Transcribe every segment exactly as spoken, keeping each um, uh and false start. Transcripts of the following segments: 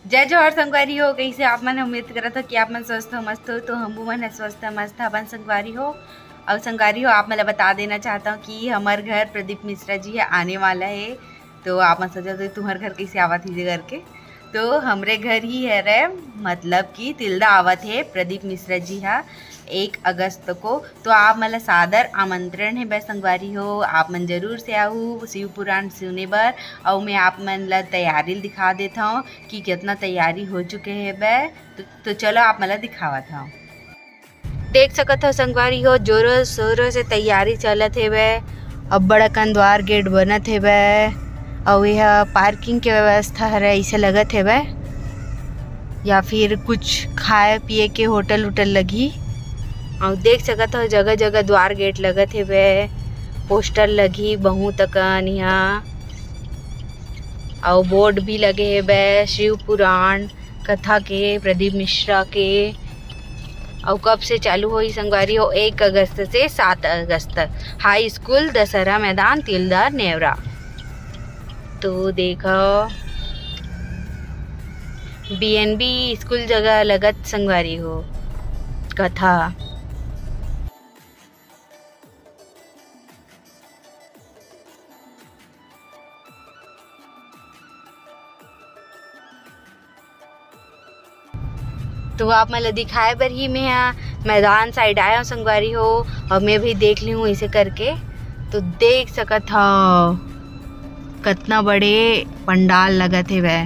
जय जोहार संगवारी हो, कइसे आप मन? उम्मीद करत हो कि आप मन स्वस्थ हो, मस्त हो। तो हमू मन ह स्वस्थ मस्त हवन संगवारी हो। अउ संगवारी हो, आप मन ला बता देना चाहत हव कि हमर घर प्रदीप मिश्रा जी ह आने वाला हे। तो आप मन सोचत हो तुम्हर घर कइसे आवत हे करके, तो हमरे घर ही हरे, मतलब कि तिल्दा आवत हे प्रदीप मिश्रा जी ह एक अगस्त को। तो आप मन ला सादर आमंत्रण हे बे संगवारी हो, आप मन जरूर से आहू शिव पुराण सुने बर। अउ मैं आप मन ला तैयारी ल दिखा देत हव कि कितना तैयारी हो चुके हे बे। तो, तो चलो आप मन ला दिखावत हव। देख सकत हव संगवारी हो, जोरों शोरों से तैयारी चलत हेवय। अब्बड़ अकन द्वार गेट बनत हेवय, अउ एहा पार्किंग के व्यवस्था हरे, अइसे लगत हेवय, या फिर कुछ खाए पिए के होटल उटल लगही। अउ देख सकत हव, जगह जगह द्वार गेट लगत हेवय, पोस्टर लगही बहुत अकन इहाँ, अउ बोर्ड भी लगे हेवय, शिव पुराण कथा के, प्रदीप मिश्रा के। अउ कब से चालू होही संगवारी हो? एक अगस्त से सात अगस्त तक। हाई स्कूल दशहरा मैदान, तिल्दा नेवरा। तो देखो, बीएनबी स्कूल जगह लगत संगवारी हो कथा। तो आप मन ल दिखाए बर ही मैं ह मैदान साइड आए हव संगवारी हो, अउ मैं भी देख लेहूँ ऐसे करके। तो देख सकत हव कतना बड़े पंडाल लगत हेवय,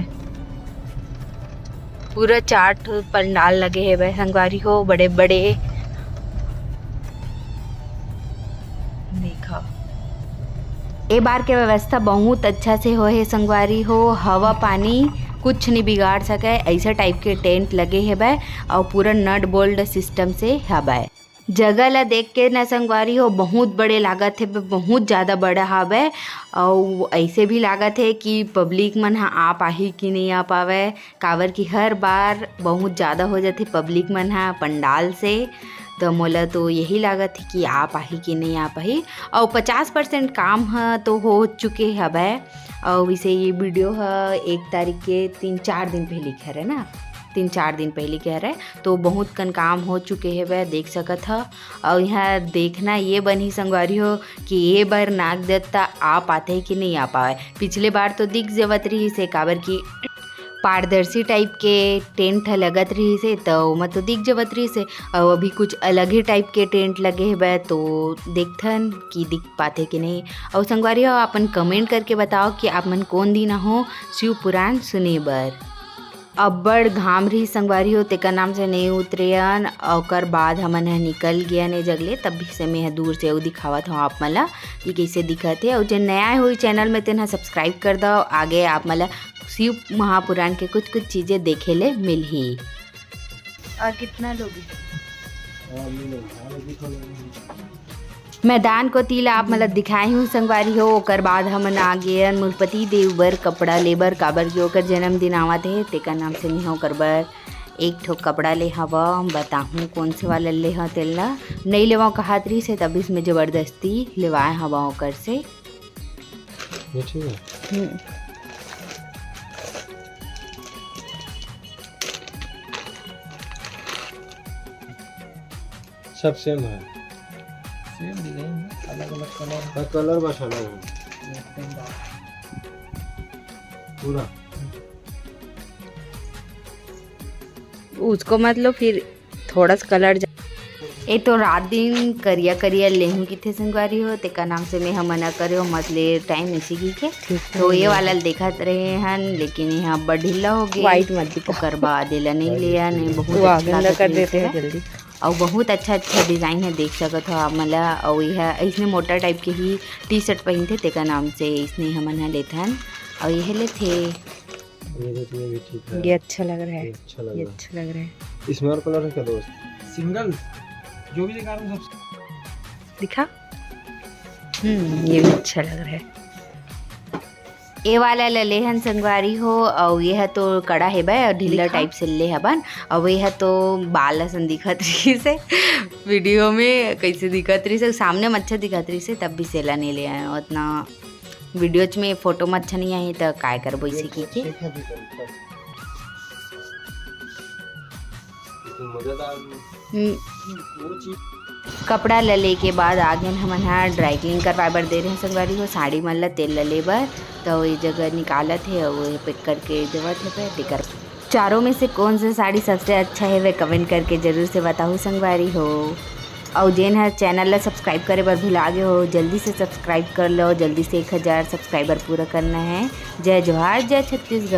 पूरा चार ठो पंडाल लगे हेवय संगवारी हो, बड़े बड़े। देखा, ए बार के व्यवस्था बहुत अच्छा से होए हे संगवारी हो। हवा पानी कुछ नहीं बिगाड़ सके, ऐसा टाइप के टेंट लगे हेबे अउ पूरा नट बोल्ट सिस्टम से हबे। जगह ला देख के ना संगवारी हो, बहुत बड़े लागत हेबे, बहुत ज़्यादा बड़ा हबे। अउ ऐसे भी लागत हे कि पब्लिक मन ह आ पाही कि नहीं आ पावे, काबर कि हर बार बहुत ज़्यादा हो जाथे पब्लिक मन ह पंडाल से। तो मोला तो यही लागत हे कि आ पाही कि नहीं आ पाही। अउ पचास परसेंट काम ह तो हो चुके हवय। अउ इसे ये वीडियो ह एक तारीख के तीन चार दिन पहले के हरे ना, तीन चार दिन पहले के हरे, तो बहुत कन काम हो चुके हवय, देख सकत ह। अउ यहाँ देखना ये बनही संगवारी हो कि ये बार नाग देवता आ पाथे कि नहीं आ पावे। पिछले बार तो दिख जवत रहिस हे, काबर कि पारदर्शी टाइप के टेंट ह लगत रहिस हे, त ओमा तो दिख जवत रहिस हे। अउ अभी कुछ अलग ही टाइप के टेंट लगे हेबे, तो देखथन कि दिख पाथे कि नहीं। अउ संगवारी हो, अपन कमेंट करके बताओ कि आप मन कौन दिन आहो शिव पुराण सुने बर। अब्बड़ घाम रहिस संगवारी हो, तेकर नाम से नहीं उतरेन। ओकर बाद हमन ह निकल गेन ए जगले, तब से मैं ह दूर से अउ दिखावत हव आप मन ला कि कइसे दिखत हे। अउ जेन नया होही चैनल में, तेन ह सब्सक्राइब कर दव। आगे आप मन ला शिव महापुराण के कुछ-कुछ चीजें देखे ले मिलही। और कितना लोगे? मैदान कोति ला आप मन ला दिखाए हूँ संगवारी हो। ओकर बाद हमन आ गेन मोर पति देव बर कपड़ा ले बर, काबर कि ओकर जन्मदिन आवत हे, तेकर नाम से मेंह ओकर बर एक ठो कपड़ा ले हवं। बताहूँ कोन से वाला ले हव तेला, नइ लेवव कहत रहिस हे, तब इसमें जबरदस्ती लेवाए हवं ओकर से। ये ठीक है। हम्म। सब सेम है। सेम डिजाइन है, अलग अलग कलर। हाँ, कलर बस अलग है। एकदम डार्क। पूरा। उसको मत लो, फिर थोड़ा सा कलर जा-, ए तो रात दिन करिया करिया लेहूं किथे संगवारी हो, तेकर नाम से मैं ह मना करे हो, मत ले, टाइम इसी की के। ठीक है। तो ये वाला देखत रहे हन, लेकिन ये ह अब्बड़ ढीला हो गए। White मत दिखा। ओकर बाद एला नहीं लिया, नहीं बहुत वाह, अच्छा गंदा लागत कर रहिस देते हैं हे। जल्दी। अउ बहुत अच्छा अच्छा डिजाइन है, देख सकत हो आप मन ला। अउ ये ह इसने मोटा टाइप के ही टी शर्ट पहिनथे, तेकर नाम से इसने हमन ह लेथन। अउ ये लेथे। ये देखिए, ये भी ठीक है। ये अच्छा लग रहा है। ये अच्छा लग ये रहा है। अच्छा लग रहा है। इसमें और कलर है क्या दोस्त? सिंगल, जो भी दिखा रहा हूँ सब। दिखा। हम्म, ये भी अच्छा लग रहा है। ए वाला ले लेहन संगवारी हो, अउ ये ह तो कड़ा हेबे अउ ढीला दिखा। टाइप से ले हबन, अउ ये ह तो बाल असन दिखत रहिस हे वीडियो में, कैसे दिखत रहिस हे, सामने में अच्छा दिखत रहिस हे, तब भी सेला नहीं ले आए उतना। वीडियोच में फोटो में अच्छा नहीं आही, त काय करबो इसे की के? ठीक है, ठीक है, ठीक है। हम्म। कपड़ा ल लेके बाद आगे हमन ह ड्राई क्लीन करवाए बर दे रहे हैं संगवारी हो, साड़ी मन ल तेल ल ले बर। तो ये जगह निकालत हे और ये पैक करके देवत हे, पैक कर। चारों में से कौन सा साड़ी सबसे अच्छा है, वह कमेंट करके जरूर से बताओ संगवारी हो। और जेन हर चैनल ला सब्सक्राइब करे बर भुला गए हो, जल्दी से सब्सक्राइब कर लो, जल्दी से एक हज़ार सब्सक्राइबर पूरा करना है। जय जोहार, जय छत्तीसगढ़।